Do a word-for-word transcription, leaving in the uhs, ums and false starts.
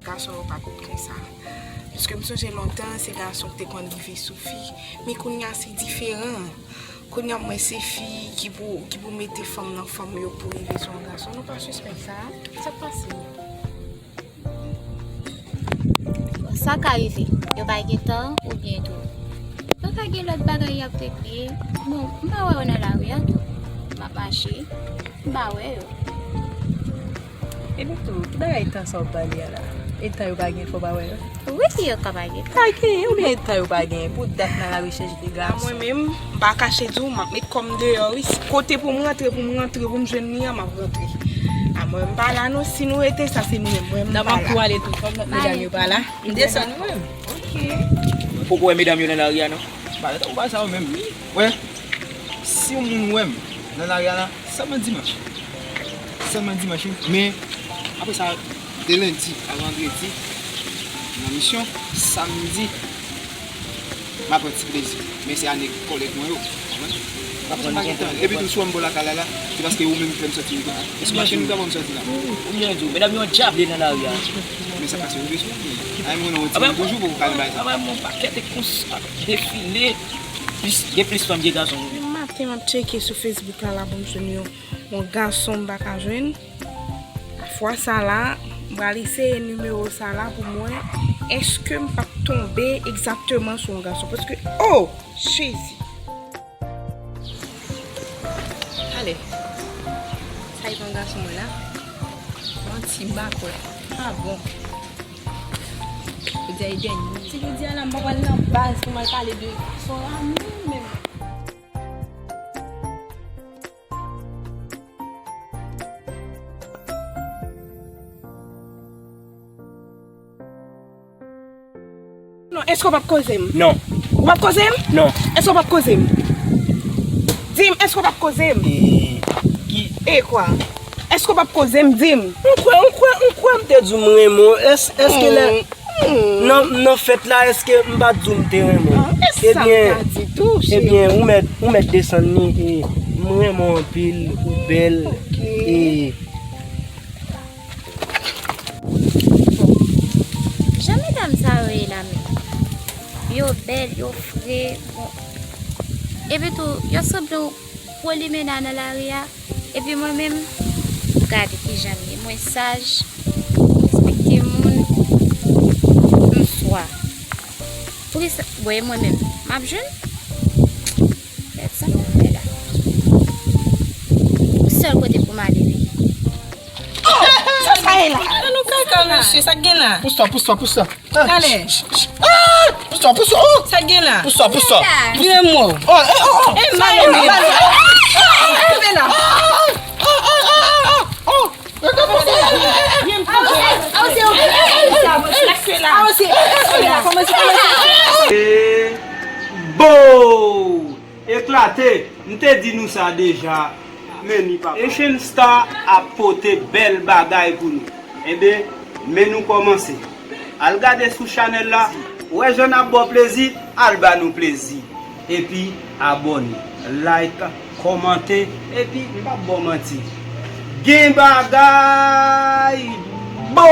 Gason yo pa konprann sa. Paske m sonje lontan, se gason ki te konn rive sou fi. Men kounye a, se diferan. Kounye a, mwen, se fi ki pou, ki pou mete fanm nan fanm yo pou rive sou yon gason. Nou pa sispèk sa? Sa k pase? Sa ka rive. Yo pa gen tan oubyen tou. Yo ka gen lòt bagay y ap regle. Bon, m pa wè yo nan lari a tou. M ap mache. M pa wè yo. Epi tou, ki bagay tan sa w ap pale a la? E tan yo pa gen, fò w pa wè yo? Wi, yo ka pa gen. Pa gen, oubyen e tan yo pa gen? Pou dat nan lari chèche de gason. Mwen menm, m pa kache di w, m ap met kò m deyò, wi. Si kote pou m rantre, pou m rantre, pou m jwenn li an, m ap rantre. A mwen, m pa la non, si nou rete, sa se nou menm, mwen, m pa la. Nan m ap tou ale tou, kòm lòt medam yo pa la. M desann mwen. Ok. Poko wè medam yo nan lari a non. Ba, yo tankou ba sa yo menm. Wè, si yon moun wè m nan lari a la, sèlman dimanch. Sèlman dimanch, wi. Men, apre sa, de lendi a vandredi, nan misyon, samdi, m ap pran ti plezi. Men se a nèg kòlèg mwen yo. Konprann? Paske m pa gen tan. Epi tou, si w wè m bò lakay la, la, se paske ou menm ki fè m sòti. Epi machin ou t ap ban m sòti la. Ou byen di w, medam yo djab li nan lari a. Men sa pase, ou bezwen. Ay, mwen, non, ti toujou pou kalm bay sa. Aba, mon pakèt e kous ap defile. Plis, gen plis fanm ke gason. Depi maten, m ap tcheke sou Facebook la, la pou m jwenn yon, yon gason m pa ka jwenn. Fwa sa la, m pral eseye nimewo sa la pou m wè èske m p ap tonbe egzakteman sou yon gason. Paske, oh! Jezi! Ale. Sa e pa yon gason mwen la? Manti, m pa kwè. Ah bon. Jodi a e dènye. Si jodi a la, m pa pral nan baz pou m al pale de gason la, menm, menm. Non, èske w p ap koze m? Non. Ou p ap koze m? Non. Èske w p ap koze m? Di m, èske w p ap koze m? E, ki? E kwa? Èske w p ap koze m? Di m. M kwè, m kwè, m kwè m te di w m renmen w. Èske, èske lè, nan, nan fèt la, èske m pa t di w m te renmen w? Ah, e sa m ka di tou, cheri. Ebyen, ou mèt, ou mèt desann li, e, m renmen w anpil, ou bèl, e, Jan medam sa yo ye la menm. Yo bèl, yo fre, bon. Epi tou, yo sanble yon gwo limena nan lari a. Epi mwen menm, gade kijan m ye. Mwen saj, m respekte moun, m swa. Poukisa, bon, e mwen menm, m ap jwenn? Gad sa m ap fè la. Yon sèl kote pou m ale, wi. Oh! Sa, sa ye la? An nou kaka, mesye, sa k gen la? Pousse-toi, pousse-toi, pousse-toi. Ah! Talè. Ah! Pousse-toi, pousse-toi. Oh! Sa k gen la? Pousse-toi, pousse-toi. Vire m wè w. Oh, eh, oh, oh. Eh, sa mwen, mwen. Rive la. Oh! Bo! Eklate! M te di nou sa deja. Men ni papa. Asian Star ap pote bèl bagay pou nou. Enben, men nou kòmanse. Al gade sou chanèl la, wè jan n ap ba w plezi, al ba nou plezi. Epi abòne, like, kòmante, epi m p ap ba w manti. Gen bagay! Bo!